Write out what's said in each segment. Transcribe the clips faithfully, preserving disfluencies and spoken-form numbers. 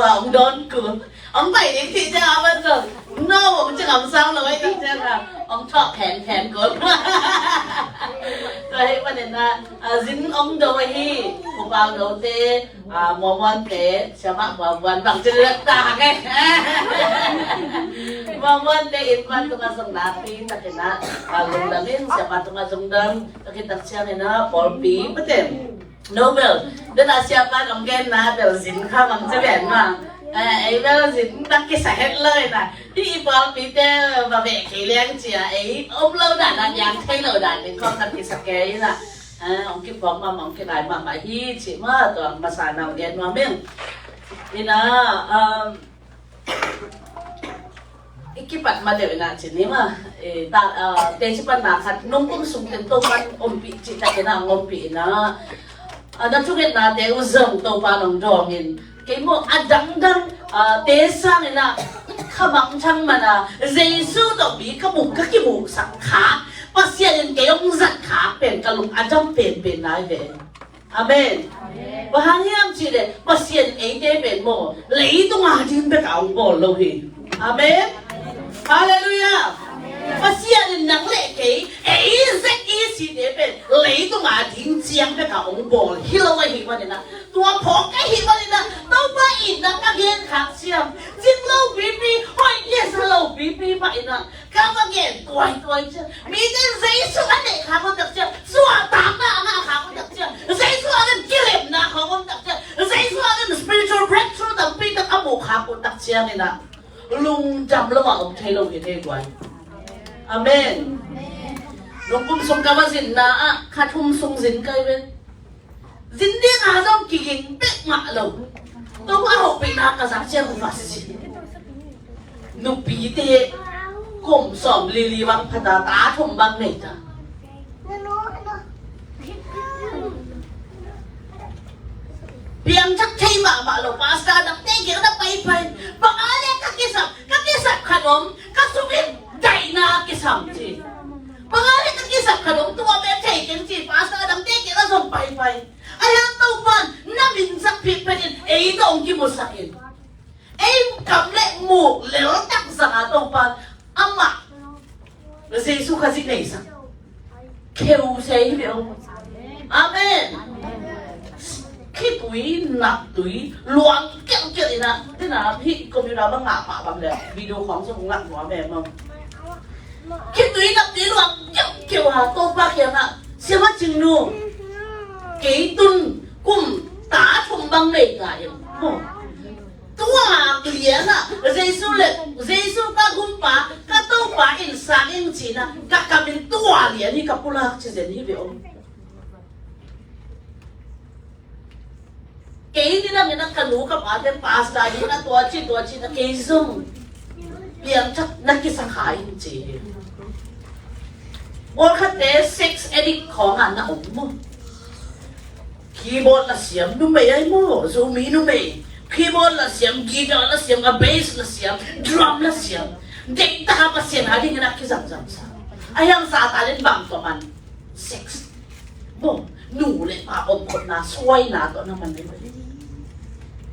Hong dawn kul. Hong pai ding cih ciang a, a man zong no, hong ci ngam sang lo ei, tak ciang a hong thawh khenkhen kul. Tua ahih manin ah, a zin hong do ahi. Upau dote, a, Mormon-te, siamah Mormon bang ci lel ta hang e. Mormon-te inn pan tungah zong nakpi takin ah, a, lungdam in, siamah tungah zong dam takin, tak ciangin ah pawlpi paten. No bel, den a siapa nong genna bel zin kha mang ci ven ma. Eh, ei bel zin tak kisa het lo ina. Hih i pawlpite va veh kei leng cia ei om lo dan a, niang thei lo dan ding khawng tak kisa kei ina. Eh, hong kiphawk mahmah, hong kinai mahmah hi ci ma, tua masa na hong gen nuam ing. Ina, um, i kipat ma deuh ina ci ni ma, eh, ta, ah, teci panna khat, nungkum sung ten Topan ompih cih takin ah hong ompih ina, ah, na thungetnate uh zong Topa nong dawngin, kei maw a dangdang, ah, te sangin ah kha mangthang man a, Jesu tawh mi ka buk ka kibuhsak kha, Pasian in kei hong zat kha pen ka lung a dam penpen nai ve. Amen. Amen. Bang hang hiam cih leh Pasian eite pen maw leitung a ding bek a hong bawl lo hi. Amen. Halleluiah. Pasian in nang le kei, ei Z E C te pen leitung a ding ciang bek a hong bawl hi lo ahih manin ah, tua phawk ahih manin ah, Topa in nang ka gen khak ciang, cing lo pipi, hoih kisa lo pipi mah in ah, ka va gen tuaituai ciang, mite in Jesu a neih khak uh tak ciang, suahtakna a ngah khak uh tak ciang, Jesu a ngah kilemna khak uh tak ciang, Jesu a ngah spiritual breakthrough tampi tak a muh khak uh tak ciangin ah, lungdam lo a om thei lo hi thei guai. Amen. Nungkum sung ka va zinna ah kha thum sung zin kai ve. Zin ding a zong kiging pek mah lo. Tua a hopihna ka zak ciang va zin. Nupite kum sawm lili bang phata, ta thum bang nei ta. Piangthak thei mahmah lo, pastor dangte kiang na paipai. Bang a le ka kisap, ka kisap khat om, ka sungin daihna kisam ci. Bang a le ka kisap khat om, tua pen thei keng ci, pastor dangte kiang na zong paipai. A hiang Topan na minsak phit pen in, ei tawh hong kimusak in. Ei kam le muh leltak zang a Topan amah Jesu Khazih neisak kheu se hi ve aw. Amen. Khitui, naptui, luang kelkel ina, tina hih computer bang ngah pah bang le video khawng zong ngah nuam e maw. Khitui, naptui, luang kelkel a Topa kiangah, Siamah Cingnu, kei tun kum ta thum bang nei ta in maw. Tua lian ah Jesu le, Jesu ka gumpa, ka Topa in sang in ci-in ah, ka kam in tua lian hi ka pulak ci zen hi ve aw. Kei ni lam in ah ka nu ka pate pastor hi in ah tua ci tua ci in ah kei zong piangthak na kisa kha in ci hi. Pawlkhatte sex addict khawng ah na om maw. Keyboard la siam numei ai maw, Zomi numei. Keyboard la siam, guitar la siam, a bass la siam, drum la siam. Deihtak a Pasian a dingin a kizamzam sa. A hiang Satan in bang tawh man. Sex. Maw, nu le pa omkhopna, suaina tawh na man ding.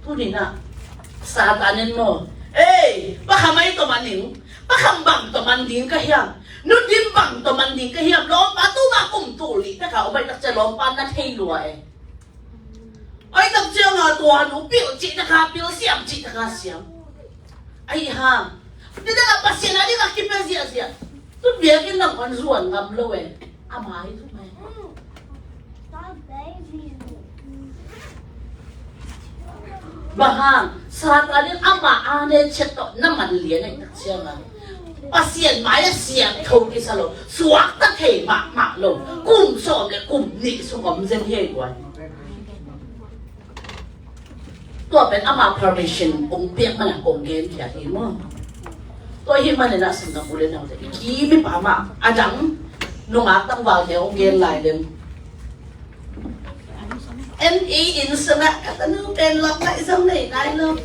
Tuni-in ah Satan in maw, ei, pa kha mai tawh man ning, pa kha bang tawh man ding ka hiam? Nu dim bang tawh man ding ka hiam? Lawmpa tuma kum tul nih pek a om ai tak ciang lawmpa na thei lua e. Ai tak ciang a tua nu pil cih tak a pil, siam cih tak a siam. Ai ha. Ni tak a Pasian a ding a kipia ziahziah. Tu biakinn lam on zuan ngam lo e. Ama hi tu mai. Bang hang, Satan in ama a ne chet tawh na man lian ai tak ciang a, Pasian mai a siangtho kisa lo, suakta thei mahmah lo, kum sawm le kum nih sung om zen hi ai guai. Tua pen ama permission hong piak man a kong genkhia hi maw. Tua hi manin a sanggam u le naute, i kim i pam a, a dang nungak tangvalte hong gen lai leng. N E in sungah ka tanu pen lawm ngaih zong nei nai lo,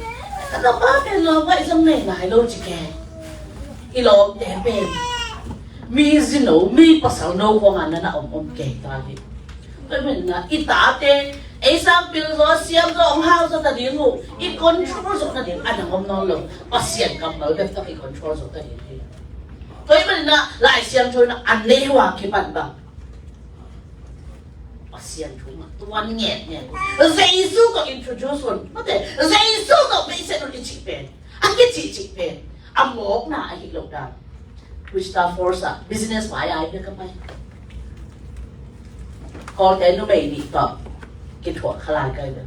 ka tapa pen lawm ngaih zong nei nai lo ci ke. I lawmte pen mi zino, mi pasal no khawng a na na om om kei ta hi. Tua hi manin a i tate Ei sangpil zaw, siam zaw, hong hau zaw ta ding uh, i control zawh nading a dang om nawn lo. Pasian kammal bek tawh i control zawh ta ding hi. Tua ahih manin ah Lai Siangtho in ah a neu a kipan bang, Pasian thu mah tuan ngetnget un. Jesu tawh introduce un. Mate, Jesu tawh beiset un i cih pen, a kicihcih pen a mawkna ahi lo dan. Wichita Falls ah business vai ai bek a pai. Kawlte numei nih tawh kithuah kha lai kai bek.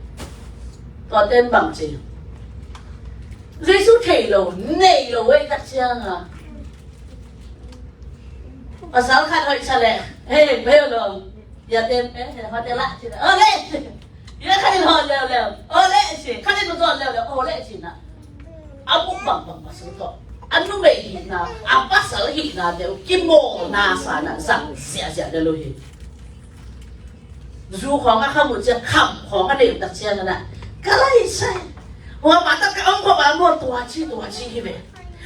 Tuate in bang ci, Jesu thei lo, nei lo ei tak ciang a, pasal khat hoih sa leh, hei, pei lo. Ya ten pe, hotel ah ci na. Ole ci. Ya khat in hawh leuleu. Ole ci. Khat in hawh leuleu. Ole ci na. A buk bangbang pasal tawh, a numei hihna, a pasal hihna deuh kimawlna sa na zang ziahziah lel uh hi. Zu khawng a kham uh ciang, kham khawng a neih uh tak ciang na, ka lai sai. Hua pa tak ka om khawm a maw, tua ci, tua ci hi ve.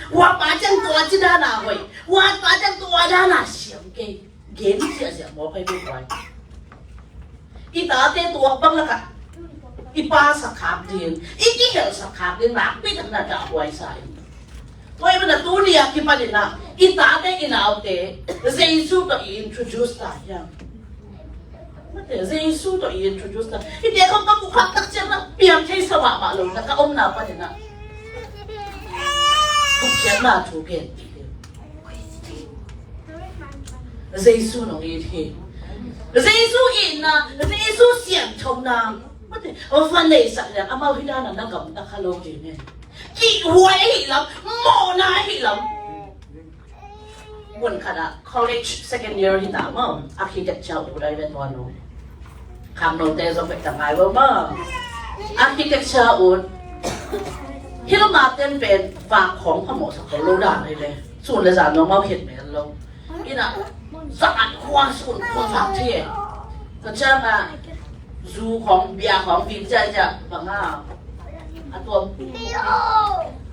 Hua pa ciang tua ci dan a hoih. Hua pa ciang tua dan a siam kei. Gen ziahziah mawk ahi ve guai. I tate tuak bang lakah i pasak khak ding, i kikhelsak khak ding nakpi tak na dahhuai sa in. Tua ahih manin tuni a kipan in ah i tate i naute Jesu tawh i introduce ta hiam? Mate, Jesu tawh i introduce ta. Hihte khawng ka mukhak tak ciang na piang thei sa mahmah lo na ka omna pan in ah. Gupkhiatna thu gen. Jesu nong it hi. Jesu itna, Jesu siangthona. Mate, va neihsak leng amau hi dan a na gamta kha lo ding e. Kihhuai ahih lam, mawhna ahih lam. Mun khat ah college second year hi ta maw, architecture ut ai ve tua nu. Khangnote zong pek ta ngai lo maw. Architecture ut. Hi lo ma ten pen vak khawng phamawhsak lo dan ai ve. Sun le zan nuam mau khet mel lo. Ina zan khua sun khua vak thei. Tua ciang a zu khawng bia khawng vik ziahziah bang a. A tuam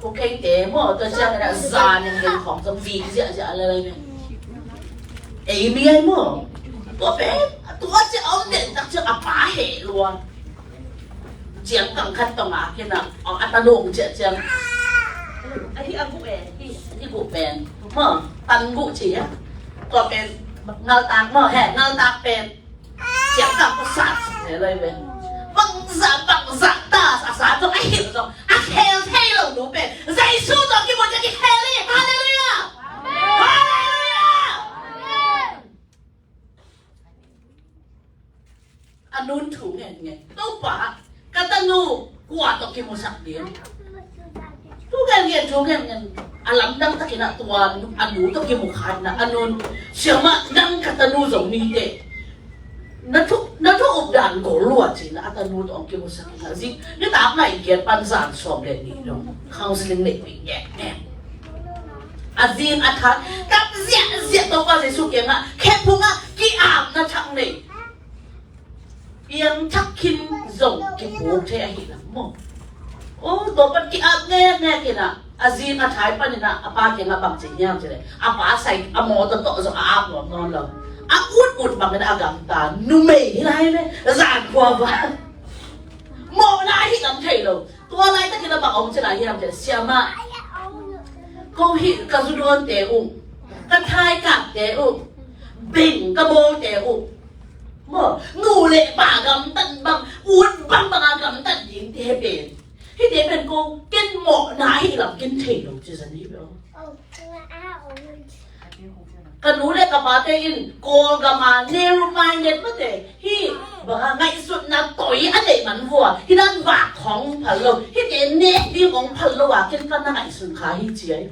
khukeite maw, tua ciang ina zan in khawng zong vik ziahziah a lai lai pen. Ei mi ai maw. Tua pen tua ciang a om den tak ciang a pa heh lua. Ciang kang khat tawng a kina a ta nung ciah ciang. Ahi a guh e, hi guh pen. Maw, tan guh ci a. Tua pen ngaltak maw, he ngaltak pen. Ciang kang ko sat he lai pen. Bangzah bangzah ta a sa zong a hilh zong a khel thei lo nu pen Jesu tawh kimu ciang kikhel hi. Halleluiah. Halleluiah. A nun thu ngen ngen. Topa, ka tanu kua tawh kimusak ding? Thu ngen ngen, thu ngen ngen. A lamdang takin a tua a nu tawh kimu khat na a nun, siamah nang ka tanu zong ni teh. Na thu, na thu up dan gol lua ci na a tanu tawh kimusak na zi. Ni tak ngai kiat pan zan sawm le ni dong counseling nei pi ngen ngen. A zing a thak kap ziahziah Topa Jesu kiangah khephungah ki-apna thak nei. Piangthak khin zong kipuk thei ahi lam maw? O, tua pan ki-ap ngekngek in ah, a zing a thai pan in ah, a pa kiangah bang ci hiam cih leh, a pa sai a mawtaw tawh zong a ap nuam nawn lo. A ut ut bangin a gamta numei hi lai ve, zan khua va. Mawhna ahi lam thei lo. Tua laitakin a bang om cih lai hiam cih leh, siamah, ko hih ka zu dawnte uh, ka thaikapte uh, beng ka bawlte uh, maw, nu le pa gamtat bang, ut bangbang a gamtat dingte pen, hihte pen ko ken mawhna ahi lam ken thei lo ci zan hi bel. Ka nu le ka pate in Kawlgam a narrow minded mate, hih bang a ngaihsutna toi a neih man vua, hih dan vak khawng phal lo, hihte nek ding hong phal lo a ken ka na ngaihsun kha hi ci a hi.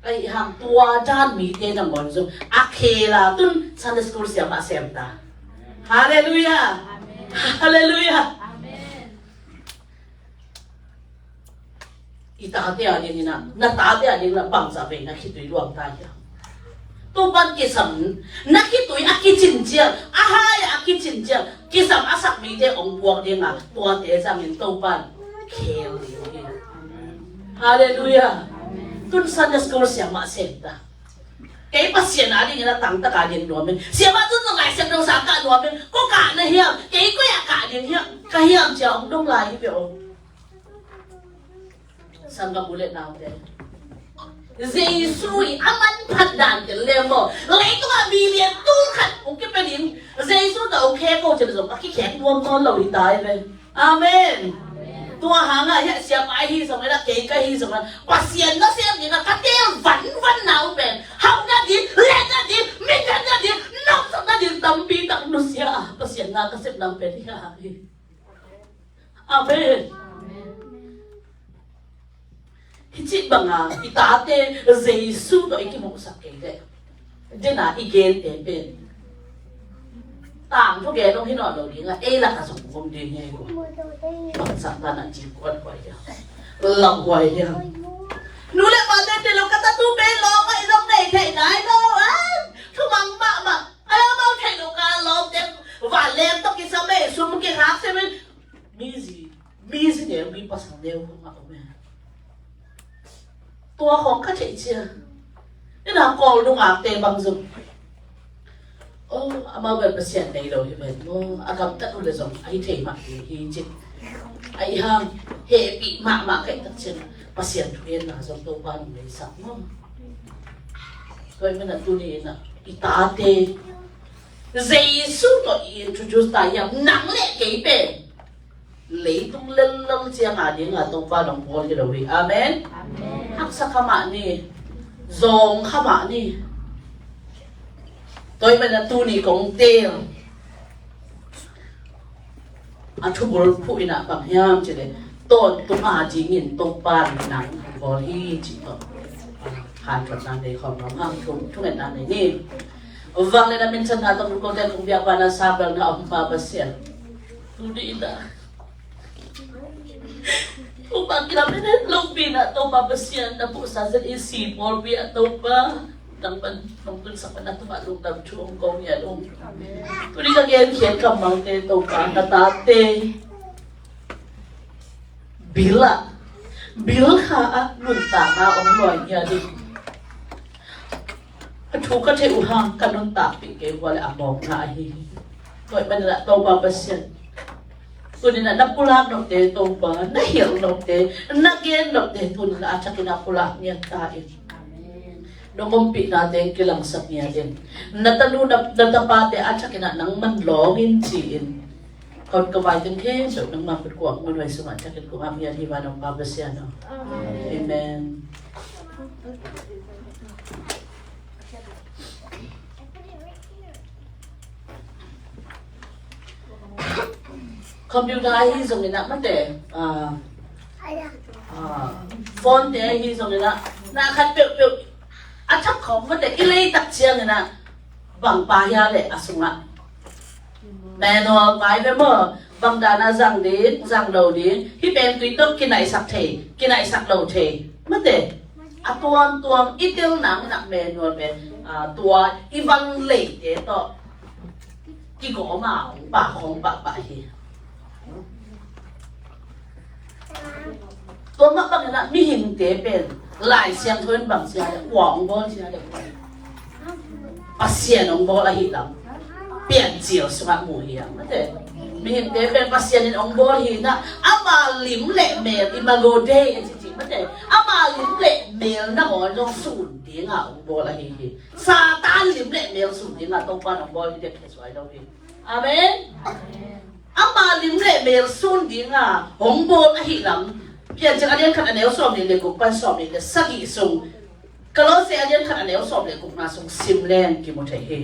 Ahi hang tua dan mite nangawn zong a khel a tun Sunday school siamah sem ta. Halleluiah. Halleluiah. I tate a dingin ah, na tate a dingin ah bangzah vei na khitui luang ta hiam? Topan kisam, na khitui a kicin ciang, a hai a kicin ciang, kisam a sak mite hong puak ding a, tuate zangin Topan khel ding hi. Halleluiah. Tun Sunday school siamah sem ta. Kei Pasian a dingin a tangtak a ding nuam in. Siamah tun zong Lai Siangtho sang kah nuam in. Ko kah na hiam? Kei koi ah kah ding hiam? Ka hiam cia hong dong lai hi ve aw. Sanggam u le naute, Jesu i a manphat dan tel lem aw. Leitung ah million tul khat hong kipia ding. Jesu tawh hong khek ko ci le zong a kikhek nuam nawn lo hi ta hi ve. Amen. Tua hangah hiah siapa ahi zongin ah, kei ka hi zongin ah, Pasian nasem dingah ka teel vanvan na uh pen hauh nading, let nading, mit let nading, nopsak nading tampi tak nusia a Pasian na ka sep nang pen hi a hi. Amen. Hih cih banga i tate Jesu tawh i kimuhsak kei leh, dena i gente pen tangthu gen hong hi nawn lo ding a, ei lakah zong om ding hi ko. Bangsak dan a ci kuat huai dia, lam huai dia. Nu le pate te lo ka tatu pen lawm a i zong nei theih nai lo a, thumang mahmah. Ai, amau theih lo ka lawm te, vanleng tawh kisam ei, sum kihak sem ei. Mi zi, mi zi neu, mi pasal neu khong a om e. Tua khong ka theih cia. Ina Kawl nungakte bang zong, oh, amau bel Pasian nei lo hi ven maw, a gamtat uh le zong a hi thei mah hi hi cin. A i hang hehpih mahmah kaih tak ciang Pasian thugenna zong Topa nong leisak maw. Tua i mana tuni ina i tate Jesu tawh i introduce ta hiam? Nang le kei pen leitung lellel cianga dinga Topa nong bawl hi lo hi. Amen. Amen. Haksa kha mah ni, zawng kha mah ni. Tua i mana tuni kong teel a thubul phuh inah bang hiam cih leh, tawntung a dingin Topa in nang bawl hi cih tawh, ah, hanthawnna nei khawm nuam hang. Thu, thungetna nei ni. Vangliatna minthanna tawh kote kong biak vana sabelna om Pa Pasian, tuni inah Topa kilamen het lopi inah Topa Pasian na puhsa Z A C pawlpi ah Topa nang pan nong tunsak pan na tungah lungdam thu hong ko ngiat ung. Tuni ka genkhiat kammalte Topa na tate bil ah, bil kha ah nuntakna hong nuai ngiat ding. A thu ka theih uh hang ka nuntakpih kei uh a le a mawkna ahi hi. Tua i manin ah Topa Pasian, tuni inah na pulak nopte Topa, na hilh nopte, na gen nopte tuni inah a thakin ah pulak ngiat ta in. Nong ompihnate kilangsak ngiat in. Na tanu na, na tapate a thakin ah nangman lawng in ci-in, ka ut ka vai teng khempeuh nangma khut kuak ngawnhuai sungah a thakin kong ap ngiat hi vang hong Pa Pasian aw. Amen. Computer ahi zongin ah mate, ah, ah, phone te ahi zongin ah, na khat peuhpeuh a thak khawng mate i lei tak ciangin ah bang pa hia le a sungah manual pai ve maw, bang dana zang ding, zang lo ding, hih pen tui tawh kinaihsak thei, kinaihsak lo thei mate. A tuamtuam i tel nang nak manual pen, ah, tua i van leite tawh kigawm a hong pah khawng pahpah hi. Tua mah bangin ah mihingte pen Lai Siangtho in bang ci a le, kua hong bawl ci a le, Pasian hong bawl ahih lam Piancil sungah mu hi a mate. Mihingte pen Pasian in hong bawl hi inah ama lim le mel, imago Dei a cici mate, ama lim le mel nangawn zong sun dinga hong bawl ahi hi. Satan lim le mel sun dinga Topa in hong bawl hi dek hi suai lo hi. Amen. Ama lim le mel sun dinga hong bawl ahih lam Piancil a lian khat a neu sawm nih le guk pan sawm nih le sagih sung, Kolose a lian khat a neu sawm le gukna sung sim leng kimu thei hi.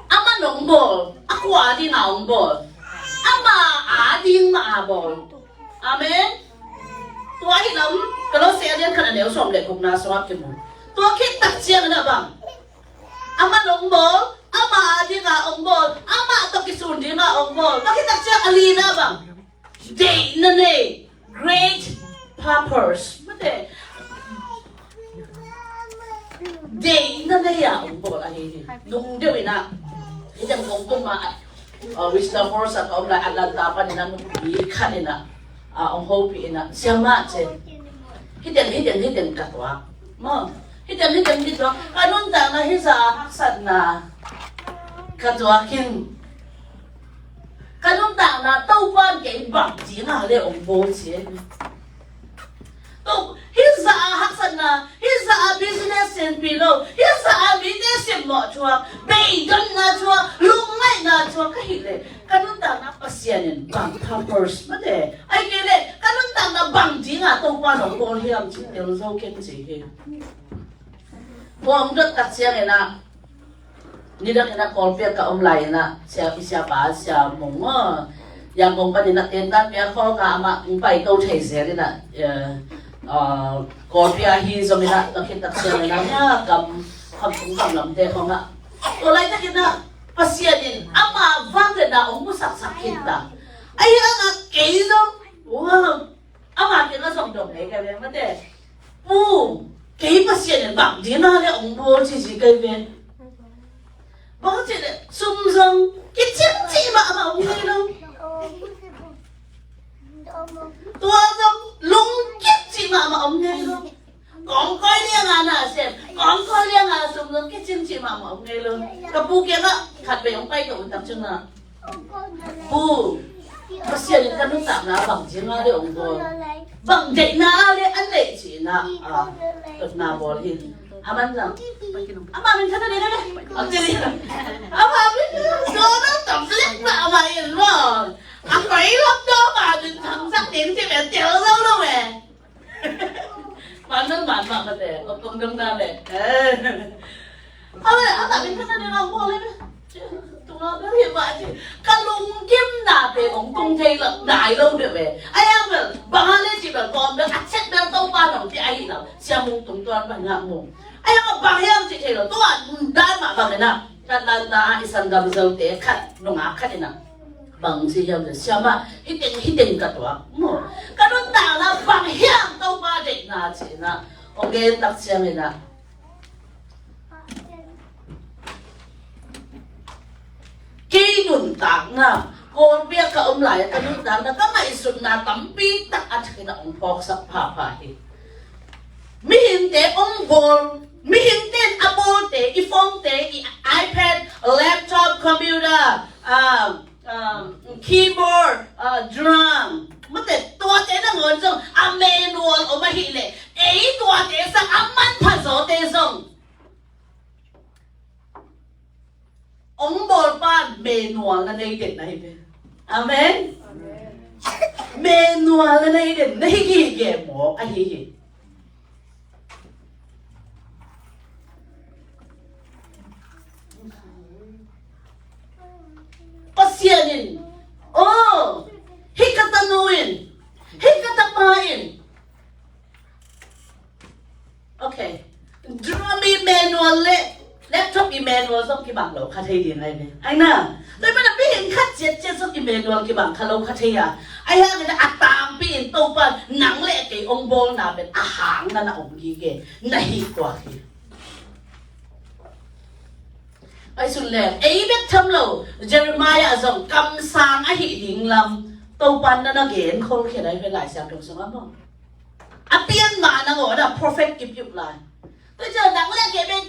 Aman hong bawl, a kua dinga hong bawl? Ama a ding mah a bawl. Amen. Tua ahih lam Kolose a lian khat a neu sawm le gukna sungah kimu. Tua khit tak ciangin ah bang? Aman hong bawl, ama a dinga hong bawl, amah tawh kisun dinga hong bawl. Tua khit tak ciang a lina bang? Deihna nei, great purpose mate. Deihna nei a hong bawl ahi hi. Nung deuh inah hih teng kong kum ah, ah, Whistler Falls ah ka om lai Atlanta panin ah nupi khat inah, ah, hong hopih inah, siamah cin, hih teng, hih teng, hih teng ka tuak maw. Hih tem, hih tem, hih tem. Ka nuntakna hih zah a haksatna ka tuak in. Ka nuntakna Topa'n kei bang ding a le ong bawl ci. To, hih zah a haksatna, hih zah a business siampi lo, hih zah a mite simmawh thuak, beidonna thuak, lungngaihna thuak ka hih leh, ka nuntakna Pasian in bang purpose mate. Ahih kei leh ka nuntakna bang ding a Topa'n ong bawl hiam cih tel zo keng ci hi. Kua ong dot tak ciangin ah, nidang in ah Kawlpi ah ka om lai in ah, sia, i siapa Sia Mung aw, Yangon panin ah tentan pia khawng ah amah ong pai to thei zel in ah, eh, ah, Kawlpi ah hi zong in ah, ka khit tak ciangin ah, ya, kam, kam tung kam lamte khawng ah, tua laitakin ah Pasian in ama vangliatna ong musaksak khin ta. Ahi hangah kei zong, wow, ama kiangah zong dong ngei ka ve mate. Pu, kei Pasian in bang ding a le ong bawl ci ci kei ve. Bang ci leh sum zong kicing cih mahmah om ngei lo. Tua zong lungkip cih mahmah om ngei lo. Kong koi liang a na sem, kong koi liang a sum zong kicing cih mahmah om ngei lo. Ka pu kiangah khat vei ong pai ka un tak ciangin ah, Pu, Pasian in ka nuntakna bang ding a le ong bawl, bang deihna a le a neih ci in ah, ah, dotna bawl hi. Aman zang, ama min khat a ding a le, a ci ding. Ama min zong a tam lek na ama in maw. A koi lam dawng a min thangsak ding ci ve tel zo lo ve. Man man man man mate, kong kong dong na le. Eh. Ama, ama min khat a ding a bawl le. Tung a bel hi mah ci. Ka lungkimna pen ong tung thei lo, nai lo deuh ve. Ahi hang bel, bang hang le ci bel, kawm bel, a chet bel Topa nong ci ahi lo. Sia Mung tung tuan bang hang Mung. Ahi hang bang hiam ci thei lo, tua dan mah bang in ah. Ka dan ta i sanggam Zote khat, nungak khat in ah. Bang ci hiam le, siamah, hih teng, hih teng ka tuak. Maw. Ka nuntakna bang hiam Topa deihna ci in ah. Ong gen tak ciangin ah. Kei nuntakna, Kawlpi ah ka om lai, ka nuntakna, ka ngaihsutna tampi tak a thakin ah ong phawksak phapha hi. Mihingte ong bawl, mihingte in a bawlte, i phone-te, i iPad, laptop, computer, um, um, keyboard, uh, drum, mate, tuate nangawn zong a manual om ahih leh, ei tuate sang a manpha zawte zong ong bawlpa manual na nei den na hi ve. Amen. Manual na nei den na hi gige maw, ahi hi. Pasian in, oh, hih ka tanu in, hih ka tapa in, okay. Drum i manual le laptop i manual zong kibang lo kha thei ding ahi ve. Ahi na. Tua i pan a mihing khat ciatciat zong i manual kibang kha lo kha thei a. Ahi hangin a tangpi in Topa nang le kei ong bawlna pen a hang na na om gige. Na hi tuak hi. Pai sun le, ei bek tham lo, Jeremiah zong kamsang ahi ding lam Topa na na gen khol khe dai ve Lai Siangtho sungah maw. A pian ma nangawn a prophet kipyup lai. Tua ciang nang le kei bek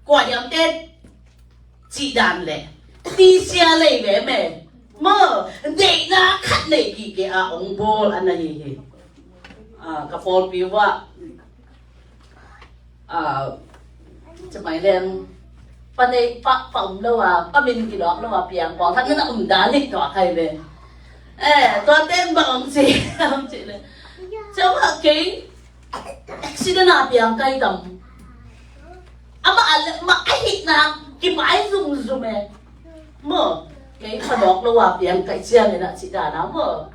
kua diamte cih dan le tisia lei ve me. Maw, deihna khat nei kike a ong bawl a na hi hi. Ah, ka pawlpi uh ah, ah, Cemai leng pa nei pa, pa um lo a, pa min kilawk lo a piang pawlkhat na na um dan hi tua khai ve. Eh, tua ten bang om ci, om ci le. Ceu ha kei accident a piang kai tam. Ama a le, ma a hihna kipai zumzum e. Maw, kei phanawk lo a piang kai ciangin a ci dan a maw.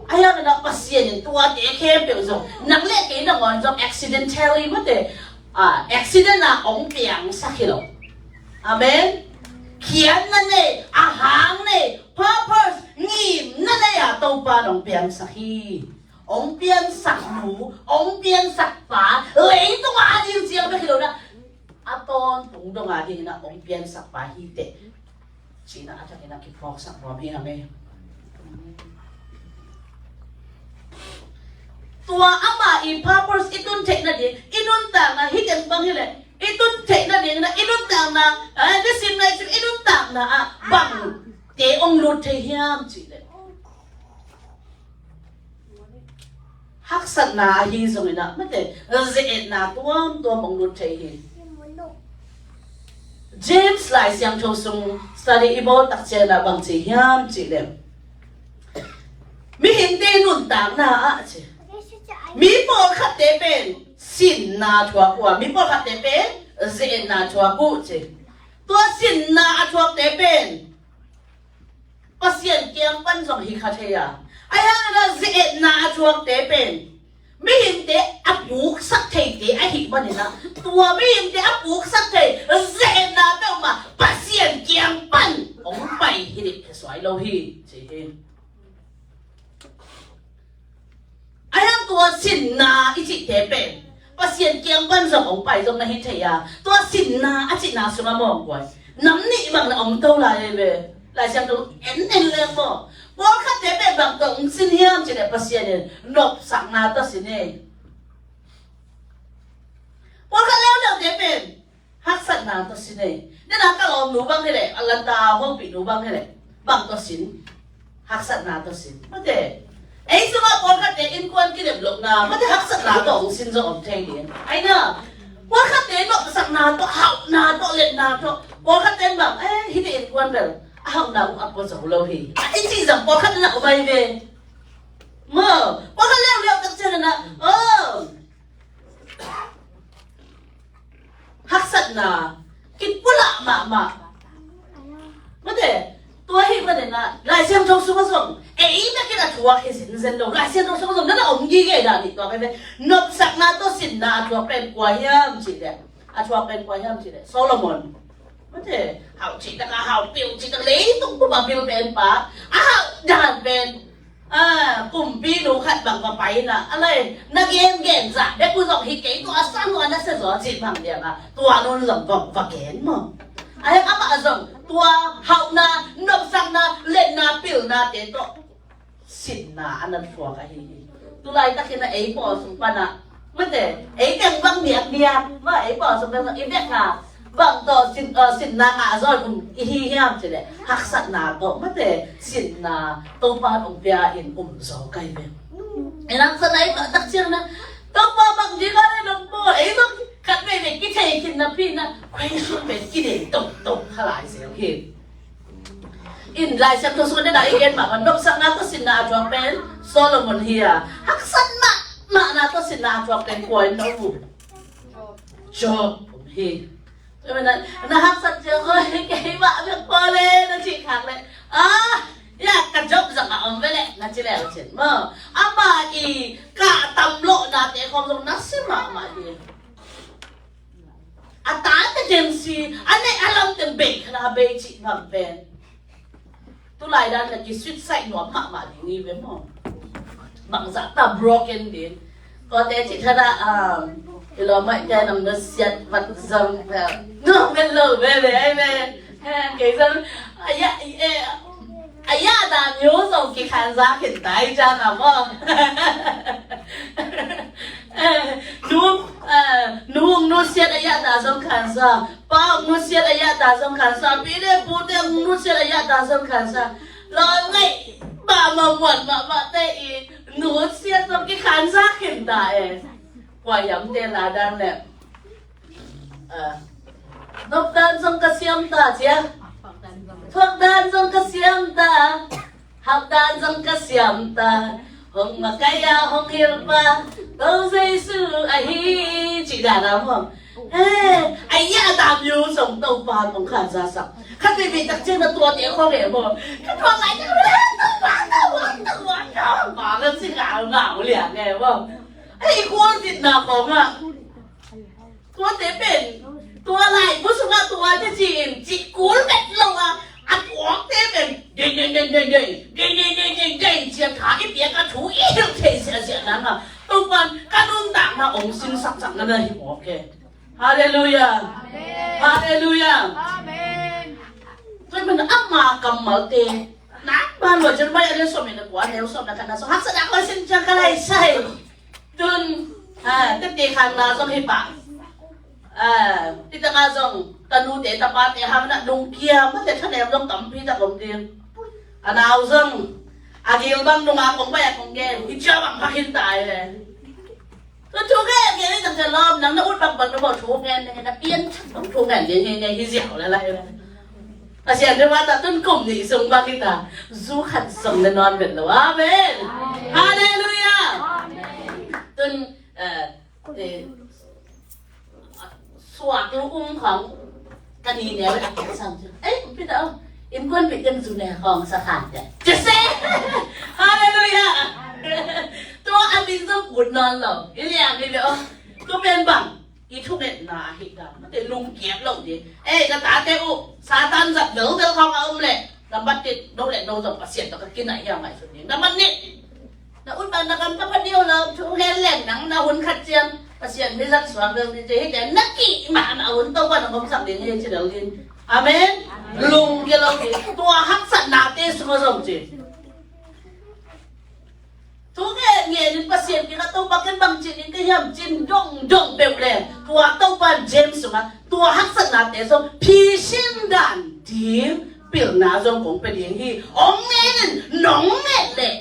Ahi hangin a Pasian in tuate khempeuh zong nang le kei nangawn zong accidentally mate, ah, accident a ong piangsak hi lo. Amen. Khiatna nei, a hang nei, purpose, ngimna nei a Topa nong piangsak hi. Ong piansak nu, ong piansak pa, leitung a ding ciang bek hi lo na. A tawntung dong a ding na ong piansak pa hi teh. Cina a thakin a kiphawksak nuam hi hang e. Tua ama i purpose i tun theihna ding, i nuntakna hi teng bang hileh i tun theih nadingin ah i nuntakna, eh, nisim naisim i nuntakna ah bangte hong lut thei hiam cih leh, haksatna ahi zongin ah mate, ze-etna tuamtuam hong lut thei hi. James Lai Siangtho sung study i bawl tak ciangin ah bang ci hiam cih leh, mihingte nuntakna ah ci, mi pawlkhatte pen sinna a thuak uh a, mi pawlkhatte pen ze-etna a thuak uh ci. Tua sinna a thuakte pen Pasian kiang pan zong hi kha thei a, ahi hangin ah ze-etna a thuakte pen mihingte a puksak theite ahih manin ah, tua mihingte a puksak thei ze-etna peuhmah Pasian kiang pan hong pai hi ding hi suai lo hi ci hi. Ahi hang tua sinna i cihte pen Pasian kiang pan zong hong pai zong na hi thei a, tua sinna a cihna sungah mawngkuai nam nih bang na om to lai ve. Lai Siangtho en en leng maw, pawlkhatte pen bang tawh hong sin hiam cih leh Pasian in nopsakna tawh sin hi. Pawlkhat leuleu te pen haksatna tawh sin hi. Nena ka lawmnu bang hileh, a lanta hopihnu bang hileh, bang tawh sin? Haksatna tawh sin. Mate, ei sungah pawlkhatte innkuan kidem lohna mate haksatna tawh hong sin zong om thei ding. Ahi na, pawlkhatte nopsakna tawh, hauhna tawh, letna tawh, pawlkhatte bang, eh, hihte innkuan bel a hauhna uh a pua zo lo hi, a i cih zong pawlkhat na om ahi ve. Maw, pawlkhat leuleu tak ciangin ah, oh, haksatna kipulak mahmah. Mate, tua ahih manin ah Lai Siangtho sungah zong ei bek in a thuak hi zenzen lo. Lai Siangtho sungah zong na na om gige dan hi tua ka ve. Nopsakna tawh sinna a thuak pen kua hiam cih leh, a thuak pen kua hiam cih leh Solomon. Mate, hauh cih tak a hauh, pil cih tak, leitung pumpi a pil pen pa, a hauh dan pen, ah, kumpinu khat bang va pai in ah, a lai, na gengen zah bek uh zong hi kei, tua a sang uh a na sia zaw cih bang diam a, tua nun zong va, va gen maw. Ahi amah zong tua hauhna, nopsakna, letna, pilnate tawh sinna a na thuak ahi hi. Tulaitakin ah ei pawl sung pan ah, mate, ei teng bang niakniak mah, ei pawl sung pan ah i bek a bang tawh sin, uh, sinna ngah zaw in um i hi hiam cih leh, haksatna tawh, mate, sinna Topa in hong pia in um zaw ka hi ve. Ei haksatna i pah tak ciangin ah, Topa bang ding a leh nong bawl, ei bang khat veivei kithei khin napi in ah, question pen kidei toktok kha lai zel hi. In Lai Siangtho sung ah na i gen mahmah, nopsakna tawh sinna a thuak pen Solomon hi a, haksat mahmahna tawh sinna a thuak pen kua in na um uh? Job om hi. Tua manin na haksat ciang, oi, keimah bek pua leh na cih khak leh, ah, ya, ka Job zong a om ve leh na ci leh cin maw. Amah i kah tam lohnate khawng zong na sia mahmah hi. A tate teng si, a neih a lam teng bei khat a bei cih bang pen, tulai dan leh ki suicide nuam mahmah ding hi ve maw. Bangzah ta broken ding. Kawte cih khat ah, um, i lawm maite nang nusiat vat zong pen nuam vet lo veve ahi ve. He, kei zong a ya, eh, a yahna myo zong kikhansa khin ta hi ciang a maw. Eh, nu, eh, nu hong nusiat a yahna zong khansa, pa hong nusiat a yahna zong khansa, pi le pute hong nusiat a yahna zong khansa. Lawm ngaih mahmah, muan mahmahte i nusiat zong kikhansa khin ta e. Kua hiamte la dan leh, ah, nop dan zong ka siam ta cia. Thuak dan zong ka siam ta. Hauh dan zong ka siam ta. Hong makaih a hong hilh pa, ko Jesu ahi, cih dan a maw. Eh, a yahna myo zong Topa in hong khansa sak. Khat veivei tak ciang na tuate khawng e maw, ka tuak lai ciang, eh, Topa, Topa, Topa, Topa, ka ci ngau ngau liang e maw. Eh, i khualzinna khawng ah tuate pen, tua laibu sungah tuate ci-in cih kul vet lo a, a tuakte pen deng deng deng deng deng, deng deng deng deng deng, cia tha i piak a, thu i hilh thei ziahziah nang a, Topa in ka nuntakna hong sinsaksak na na hi mawk e. Halleluiah. Amen. Halleluiah. Amen. Tua ahih manin ama kammalte nak ban lo, Jeremiah a lian sawm le kua, a neu sawm le khatna sung, haksatna koi sin ciang ka lai sai. Tun Ah, tete khang na zong hi pah. Ah, hi tak a zong ka nute tapate hang na lungkia mate thanem zong tampi tak om ding. A nau zong a gil bang nunga kong bai a kong gen hi cia bang pha khin tai le. Ka thu ngen ngen hi tak cia lawm nang na ut bang bang na baw thu ngen ngen na pian thak bang thu ngen ngen ngen ngen hi ziau le lai le. A sian de wa ta tun kum ni sung bang hi ta zu khat sung na non bet lo. Amen. Hallelujah. Tun eh, eh, suak lu um khong ka ni neu a kiak sam chu. Ei, kum pi ta ong. Innkuan pi ten zu ne khong sa khan te. Ci se. Hallelujah. Tua a min zong ut non lo. I liang ni ve ong. Tua pen bang. I thungetna hi ta. Mate lungkiat lo di. Ei, na tate uh. Satan zat vel vel khong a um le. Nambat tit, no le no zong Pasian tawh ka kinai hiam ngai sun ding. Nambat nih. Na ut bang na kam ka pha diu lo, thu hen leng nang na hun khat ciang Pasian mi zat suak ding ni ci hi te na kih mah na hun Topa na hong sak ding hi ci lo ding. Amen. Lungkia lo ding. Tua haksatnate sung a zong ci. Thu ngen ngen in Pasian kiang a Topa ken bang ci ding ka hiam cin dong dong peuh leng. Tua Topa James sung a tua haksatnate zong phisin dan ding pilna zong kong pia ding hi. Ong ngen in nong ngen leh.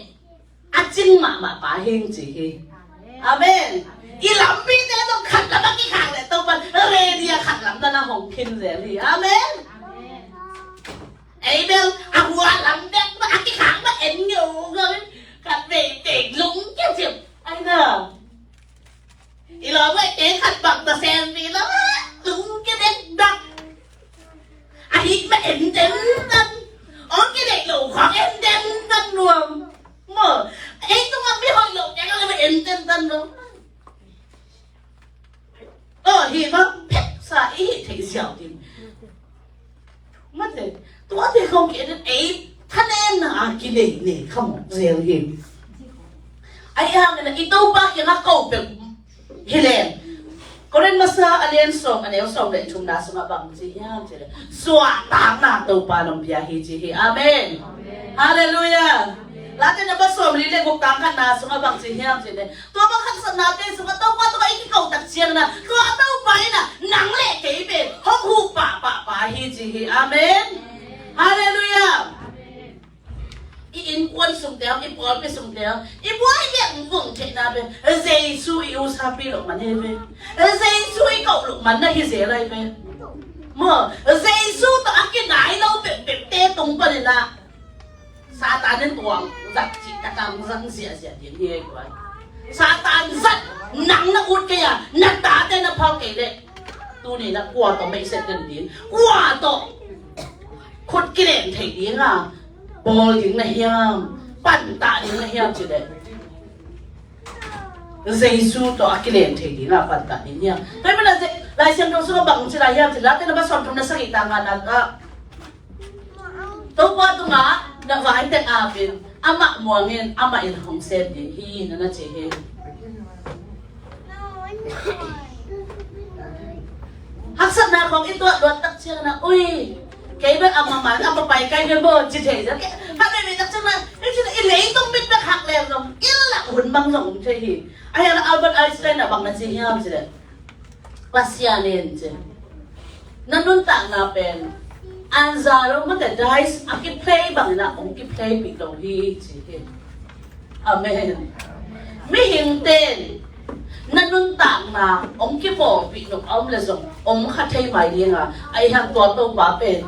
A cing mahmah pa hing ci hi. Amen. I lampite zong khat lam a kikhak leh Topa ready a khat lam na na hong khin zel hi. Amen. Ei bel a hua lam dek ma a kikhak ma en ngeu ngeu in khat vei vei lung kia ciam. Ai na. I lawm ngai te khat bang ta sem mi lo lung kia dek dak. A hih ma en den dan. Ong kia dek lo khong en den dan nuam. Mo, ei tung a mi hoih lo keng a le ma en den dan lo. Aw, hi ma phek sa i hih theih ziau ding. Mate, tuate khong ki en ei thanemna a kinei nei khamawk zel hi. Ai hangin i Topa kiang a ko peuh hi leng. Korin masa a lian sawm a neu sawm le thumna sungah bang ci hiam ci le. Suahtakna Topa nong pia hi ci hi. Amen. Hallelujah. Late na ba sawm li le guk tang khatna sungah bang ci hiam ci le. Tua bang haksatnate sungah Topa tungah i kiko tak ciangin ah tua Topa in ah nang le kei pen hong huh pahpah pa hi ci hi. Amen. Hallelujah. I innkuan sungte hong, i pawlpi sungte hong, i buai biak vung theihna pen Jesu i usapi loh man hi ve. Jesu i koh loh man na hi zel ahi ve. Maw, Jesu tawh a kinai lo peuhpeuhte tung panin ah Satan in tuang zat cih takang zang ziahziah ding hi ei guai. Satan zat nang na ut kei a, na tate na phal kei leh tuni na kua tawh meihset den ding, kua tawh khut kilen thei ding a bawl ding na hiam, pantah ding na hiam ci leh Jesu tawh a kilen thei ding a pantah ding hiam. Tua hi mana Lai Siangtho sungah bang ci lai hiam ci leh Late na ba sawm thum na sagih tang nga na ka Topa tungah na vai teng apin amah muangin amah in hong sem ding hi na na ci hi. Haksatna khong i tuah luat tak ciangin ah ui kei bel amah man amah pai kai bel maw ci thei zel. Khat veve tak ciangin ah i ci i leitung mit bek hak leng zong i lak hun bang zong um thei hi. Ahi hang Albert Einstein ah bang na ci hiam ci leh Pasian in ci. Na nuntakna pen anza lo mate dice a kiplay bangin ah hong kiplay pih lo hi ci hi. Amen. Mihingte in na nuntakna hong kipawlpih nop a om le zong hong kha thei mai ding a, ahi hang tua Topa pen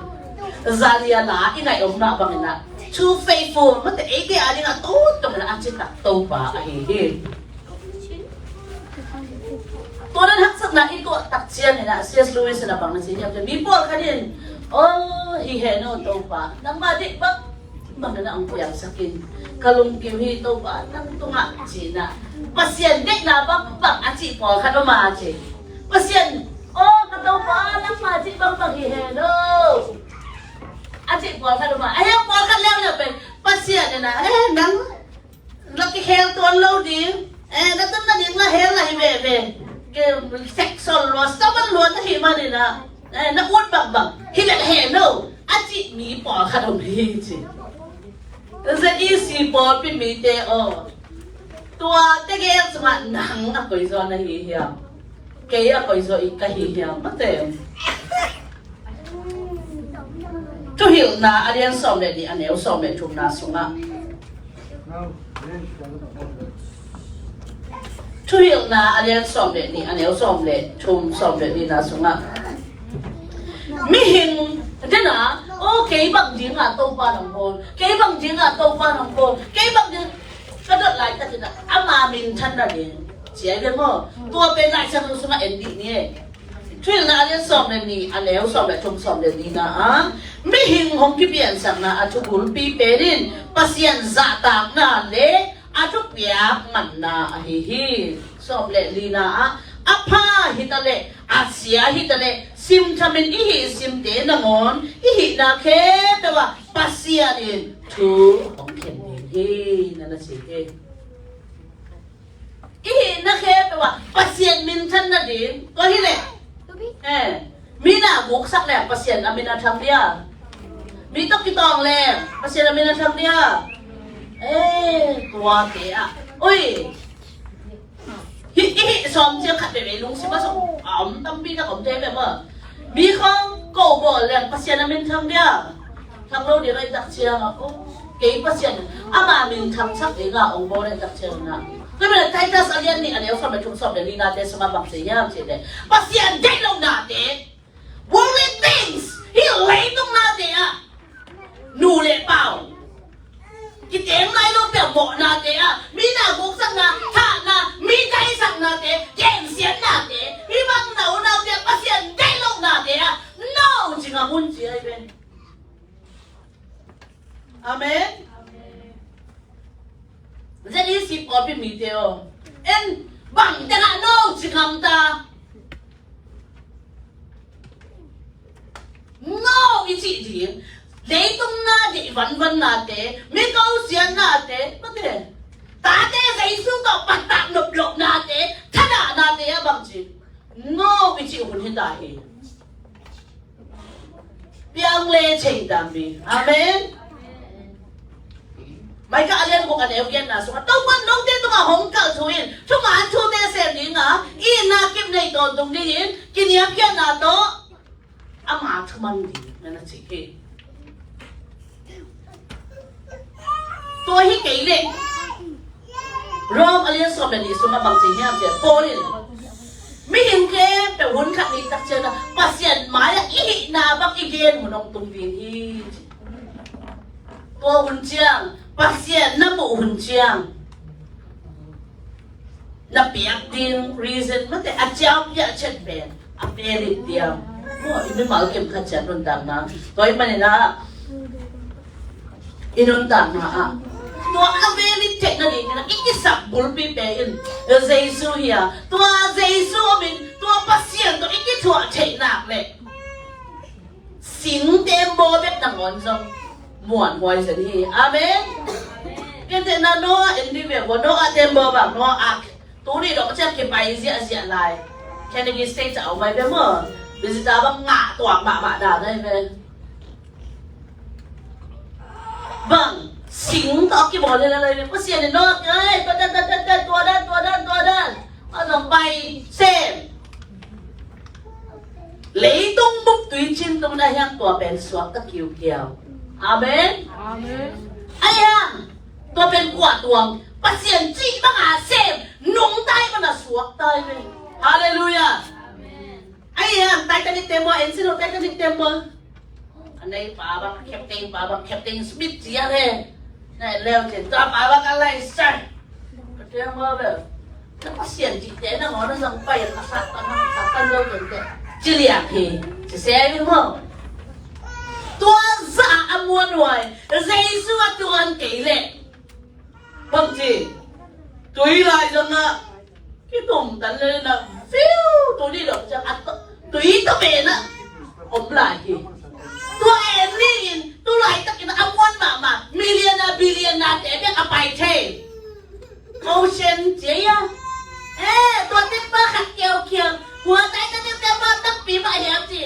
zalia la i ngaih omna bangin ah too faithful mate eite a ding a tawntungin ah a citak Topa ahi hi. Tua dan haksatna i tuah tak ciangin ah C S Lewis in a bang na ci hiam ci mi pawlkhat in aw hi hen aw Topa nangmah deih bang bang na hong piangsak in ka lungkim hi Topa nang tungah ci-in ah Pasian deihna bang bang a cih pawlkhat om a ci Pasian aw ka Topa nangmah cih bang bang hi hen aw a cih pawlkhat om a ahi a pawlkhat leuleu pen Pasian in ah eh nang Na kikhel tuan lo ding. Eh, na tun na ding na hel na hi veve. Ke sex sol lua, stomach lua na hi manin ah. Eh, na ut bangbang. Hi le he no. A cih mi pawlkhat om hi ci. Z E C pawlpi mite aw. Tua tegel sungah nang a koizaw na hi hiam? Kei a koizaw i ka hi hiam? Mate. Thuhilhna a lian sawm le nih a neu sawm le thumna sungah. Thuhilhna a lian sawm le nih a neu sawm le thum, sawm le nihna sungah. Mihing dena, o, kei bang dinga Topa nang bawl, kei bang dinga Topa nang bawl, kei bang ding ka dot laitakin ama minthanna ding. Ciai ve maw? Tua pen Lai Siangtho sungah en dih ni e. Thuhilhna a lian sawm le nih a neu sawm le thum, sawm le nihna ah, mihing hong kipiansakna a thubulpi pen in Pasian zahtakna le a thupiak manna ahi hi. Sawm le lina ah, a pha hi ta leh a sia hi ta leh simthamin i hih simte nangawn i hihna khempeuh ah Pasian in thu hong khen ding hi, na na ci hi. I hihna khempeuh ah Pasian minthan nading tua hi leh, eh, mi na guksak leh Pasian a min a thang dia, mi tawh kitawng leh Pasian a min a thang dia. Eh, tuate ah, ui, hih, i hih sawm ciang khat veivei lungsim a sawm a om tampi tak om thei ve maw. Mi khawng ko bawl leh Pasian a min thang dia. Thang lo ding a i tak ciang a, oh, kei Pasian ama min thangsak ding a ong bawl a i tak ciang na. Tua manin Titus a lian nih a neu sawm le thum, sawm le linate sungah bang ci hiam cih leh, Pasian deih lohnate, worldly things, hih leitung nate ah, nu le pau, kiteng nai lo peuh mawhnate ah, mi na guksakna, thahna, mi taisaknate, gensiatnate, hih bang na unate ah, Pasian deih lohnate ah, no ci ngam un ci ahi ve. Amen. Zen i si pawlpi mite aw, en bang tengah no ci ngam ta. No i cih ding, leitung na deih vanvannate, mi kosiatnate, mate, tate Jesu tawh pattah nop lohnate, thadahnate a bang ci. No i cih hun hi ta hi. Piang le thei ta mi. Amen. Micah a lian guk a neu giatna sungah Topa'n note tungah hong kalh thu in thuman thute sem ding a, itna kip nei tawntung dingin kiniamkhiatna tawh ama thuman ding, na na ci hi. Tua hi kei leh Rom a lian sawm le nih sungah bang ci hiam cih leh, Paul in mihing khempeuh hun khat ni tak ciangin Pasian mai-ah i hihna bang i gen hun hong tung ding hi. Tua hun ciang Pasian na muh hun ciang na piak ding reason, mate, a ciau piak chet pen a valid diam. Maw, i mimal kim khat ciat nuntakna. Tua ahih manin ah i nuntakna ah tua a valid theihna dingin ah i kisap bulpi pen Jesu hi a, tua Jesu om in tua Pasian tawh i kithuah theih nak leh sing tembaw bek nangawn zong muanhuai zen hi. Amen. Kei te na Noah en dih ve ua, Noah tembaw bang, Noah Ark. Tuni dong ciang kipai ziahziah lai. Kennedy State a om ai ve maw. Visitor bang ngah tuak mahmah dan ai ve. Bang sing tawh kibawl hi lai ve. Pasian in Noah, ai, tua dan, tua dan, tua dan, tua dan, tua dan. A zong pai sem. Leitung bup tuicin tung na hiang tua pen suak ta kiukiau. Amen. Amen. Ai hiang tua pen kua tuang, Pasian cih banga sem, nungta i banga suakta i ve. Halleluiah. Amen. Ai hiang Titanic tembaw en sin lo, Titanic tembaw. A nei pa bang, Captain pa bang, Captain Smith ci a le. Na en leu cin tua pa bang a lai sai. Ka tembaw bel. Na Pasian cihte nangawn a zang pai a satan, a satan lo tente. Ci liak hi. Ci se hi maw. Tua zah a muanhuai. Jesu a tuan kei leh. Bang ci. Tui lai zang a. Kitum tan le na fiu tu ni lo ciang a tui ta pe na om lai hi. Tua en ni in tu lai tak in a muan mahmah million a billion na te bek a pai thei. Ocean cia ia. Eh, tua tek ba khat keu kiang. Hua tai ta tek ba tak pi ba hiam ci.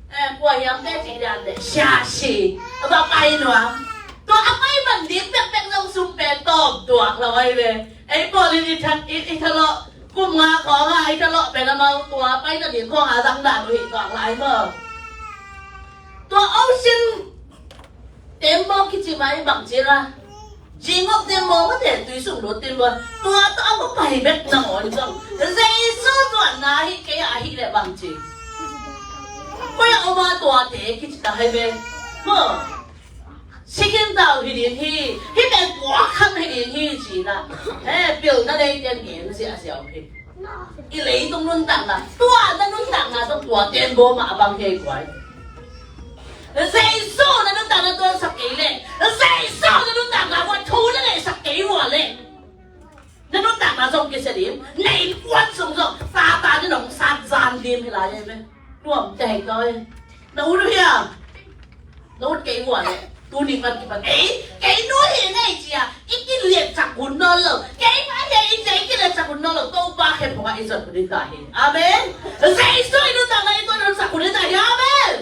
Eh, kua hiam te ci dan de. Sia si. A ba pai nuam. Tua a pai man dik pek pek zong sum pe tawm tuak lo ai ve. Ei pawl in i thalawh, kum nga khawng a i thalawh pen amau tua paina ding khawng a zang dan uh hi tuak lai maw? Tua ocean tembaw kici mai bang ci la. Zingok tembaw mate tui sung lut tin lua. Tua tawh a va pai bek nangawn zong Jesu tuanna hi kei a hi leh bang ci. Koi a om a tuate kici ta hai ve maw? Sikin tau hi ding hi, hi pen puak kham hi ding hi ci na. He, pilna nei ten ngen ziahziah uh hi. I leitung nuntakna, tua na nuntakna zong tua tembaw mah a bang hi kuai. Jesu na nuntakna tuansak kei leh, Jesu na nuntakna ua thu na neihsak kei ua leh, na nuntakna zong kisia dim, na innkuan sung zong Satan in hong sat zan dim hi lai hi ve. Nuam tei toi. Na ut uh hiam? Na ut kei ua leh tuni pan kipan ei, kei nu hi ngei cia i kiletsak hun nawn lo. Kei pa hi i cia i kiletsak hun nawn lo. Topa khe phungah i zot hun hi ta hi. Amen. Jesu i nuntakna i tuan hun sak hun hi ta hi. Amen.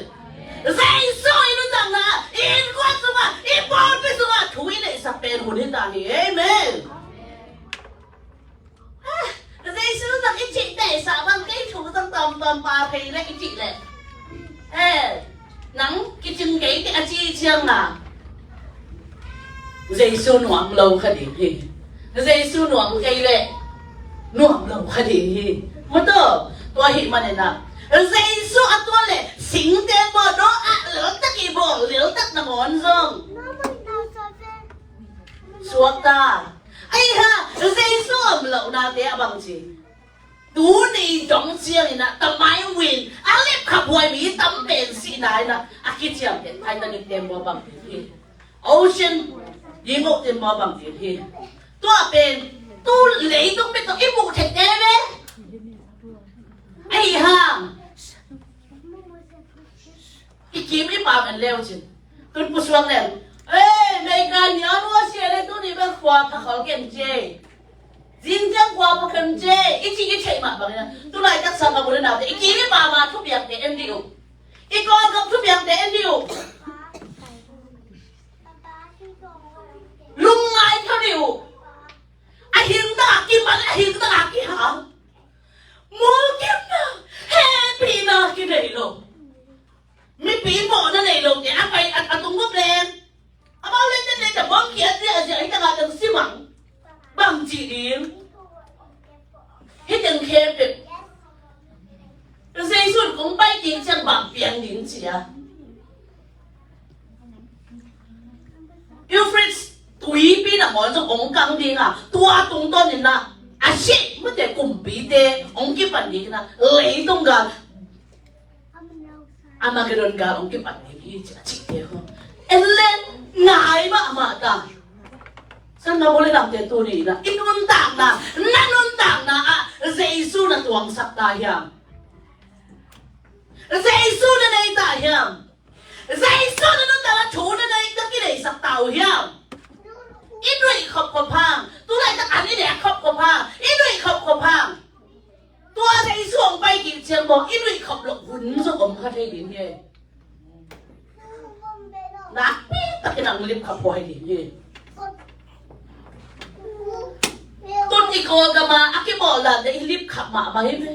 Jesu i nuntakna i innkuan sungah, i pawlpi sungah thu i neihsak pen hun hi ta hi. Amen. Jesu zong i cih teh sa bang kei thu zong tawmtawm pa thei leh i cih leh, eh, nang kicing kei teh a ci ciang a, Jesu nuam lo kha ding hi. Jesu nuam kei leh nuam lo kha ding hi. Mataw, tua hi manin a Jesu a tuan leh singte bawl daw a leltak i bawl leltak nangawn zong suakta. Ahi ha, Jesu om lohnate a bang ci. Tuni dong ciangin a tamai win a lipkhaphuai mi tam pen sihna in a, a kiciam pen Titanic tembaw bang ding hi. Ocean, Zingok tembaw bang ding hi. Tua pen tu leitung pen tawh i muh thei te ve. Ahi hang i kim i pam en leu cin. Tun pusuak leng, ei, meikai nial ua sia le tuni bel khua pha khol ken ce. Zing ciang khua pha ken ce. I ci i theih mah bangin a, tu laitak sang ka bul i naute i kim i pam a thupiakte en dih uh. I Kawlgam thupiakte en dih uh. Lungngai kha dih uh. A hing tak a kiman, a hing tak a kihang. Mulkimna, hehpihna kinei lo. Mipi mawhna nei lote a pai a, a tung ngop leng. Amau leh tete ta bawm khiat ziahziah hi takah teng simang. Bang ci ding. Hi teng khempeuh Jesu in kong pai kik ciang bang piang ding ci a. Euphrates tuipi nangawn zong hong kang ding a, tua tungtawn in a, a sih mate kumpite hong kipan ding in a, leitung gal, Armageddon gal hong kipan ding hi ci a cihte ho. En le ngai mahmah ta. Sanggam u le nangte tuni in a, i nuntakna, na nuntakna ah Jesu na tuangsak ta hiam? Jesu na nei ta hiam? Jesu na nuntakna thu na nei, na kileisak ta uh hiam? I nuih khopkhop hang, tu laitak an i nek khopkhop hang, i nuih khopkhop hang. Tua Jesu hong pai kik ciang maw, i nuih khop loh hun zong om kha thei ding hi. Nakpi takin ang lipkhaphuai ding hi. Tun i Kawlgam a, a kibawl dan te i lipkhap mahmah hi ve.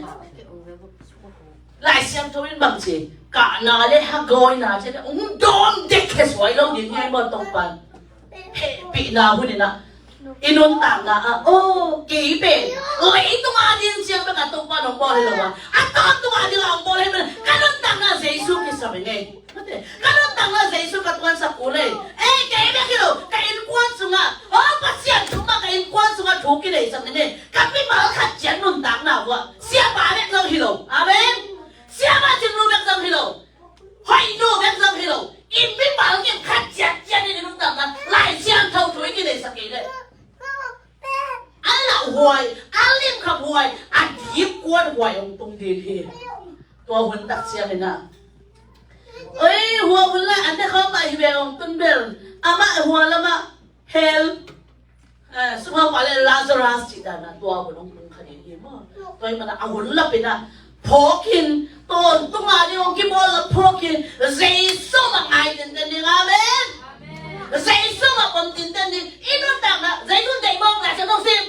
Lai Siangtho in bang ci, kahna le hagawina ci, hong dawm dek khe suai lo ding hi maw Topa'n. Hehpihna hun in a, i nuntakna ah, aw, kei pen leitung a ding ciang bek a Topa'n hong bawl hi lo a, a tawntung a ding a hong bawl hi pen, ka nuntakna Jesu kisam hi ngei. Ka nuntakna Jesu ka tuansak uh leh, ei, kei bek hi lo, ka innkuan sungah, aw, Pasian thu mah ka innkuan sungah thu kineisak ning ei. Ka mimal khat ciat nuntakna uh ah siapa bek zong hi lo. Amen. Siapa cingnu bek zong hi lo. Hoihnu bek zong hi lo. I mimal kim khat ciat ciat in i nuntakna Lai Siangtho thu i kineisak kei leh, a lauhuai, a limkhaphuai, a dipkuanhuai hong tung ding hi. Tua hun tak ciangin a, oi, hua hun lai an ne khawm mah hi ve, hong tun bel amah hua lamah hell, eh, sungah pale Lazarus cih dan a tua hun hong tung kha ding hi maw. Tua ahih manin a hun lap in a phawk in, tawntung a ding hong kibawl lo phawk in, Jesu mah ngai tinten ding. Amen. Jesu mah pom tinten ding. I nuntakna Jesu deih mawk, Lai Siangtho sim.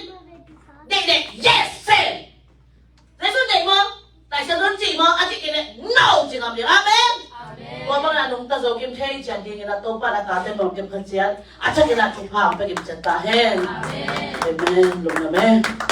Dingin a Topa na tate mawng kep kha ciat a ciangin a thupha ang pia kip ciat ta hen. Amen. Lungdam e.